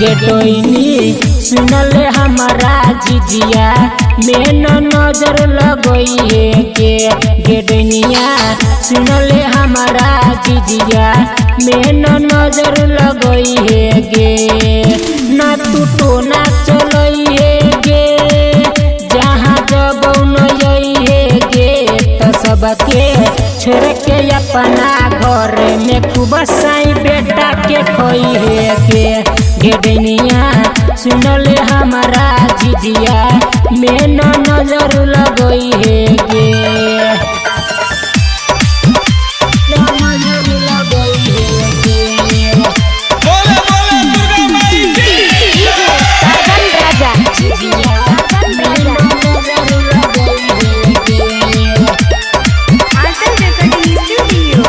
गे डोइनी सुनल हमारा झिझिया में न नजर लगई है गे। गे डोइनिया सुनल हमारा झिझिया में न नजर लगई है गे। ना टूटो ना चलई है गे, जहाँ जबौ न जई है गे। त सबके छोड़ के अपना घर में खूब साई बेटा के खोई है गे। गे डोइनिया सुनल हमारा झिझिया में न नजर लगई है गे। बोले बोले दुर्गा माई की। साजन राजा, साजन राजा। Anchal Recording Studio.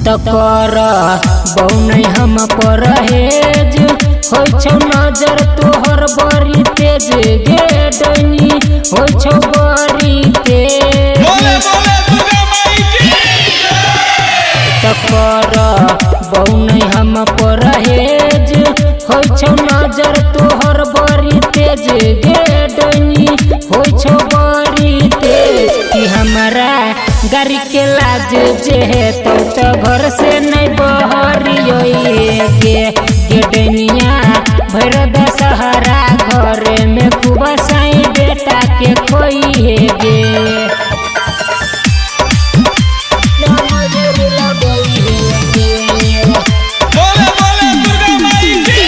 त कर बौनै हम परहेज, होइ छौ नजर तोहर बड़ी तेज गे डैनी, होइ छौ बड़ी तेज। बोले बोले दुर्गा माई की। त कर बौनै हम परहेज, होइ छौ नजर तोहर बड़ी तेज गे डैनी, होइ छौ बड़ी तेज। कि हमरा गाड़ी के लाज जे हेतौ त घर से नहीं बहरियो गे। गे डैनिया भैर दशहरा घर में खूब साई बेटा के खोई हे गे। बोले बोले दुर्गा माई की।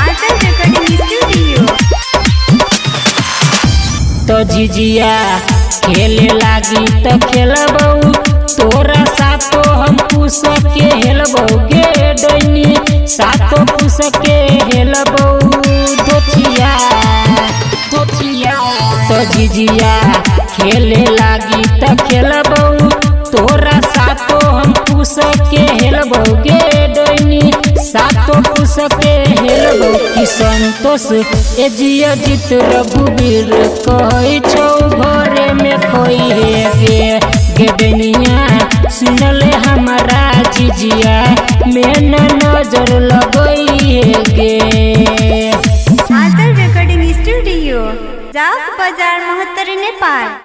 Anchal Recording Studio. तो झिझिया खेले लागी त खेलबौ, तोरा सातो हम पूस के हेलबौ गे डैनी, सातो पूस के हेलबौ दोथिया दोथिया। तो झिझिया खेले लागी त खेलबौ, तोरा सातो हम पूस के हेलबौ गे डैनी, सातो पूस के हेलबौ। कि संतोष ए जिया जित रघुवीर कहै छौ घरे में खोई हे गे। गे डैनिया सुनल हमारा झिझिया में न नजर लगई हे गे। Anchal Recording Studio. जाक बाजार महोत्तरी नेपाल।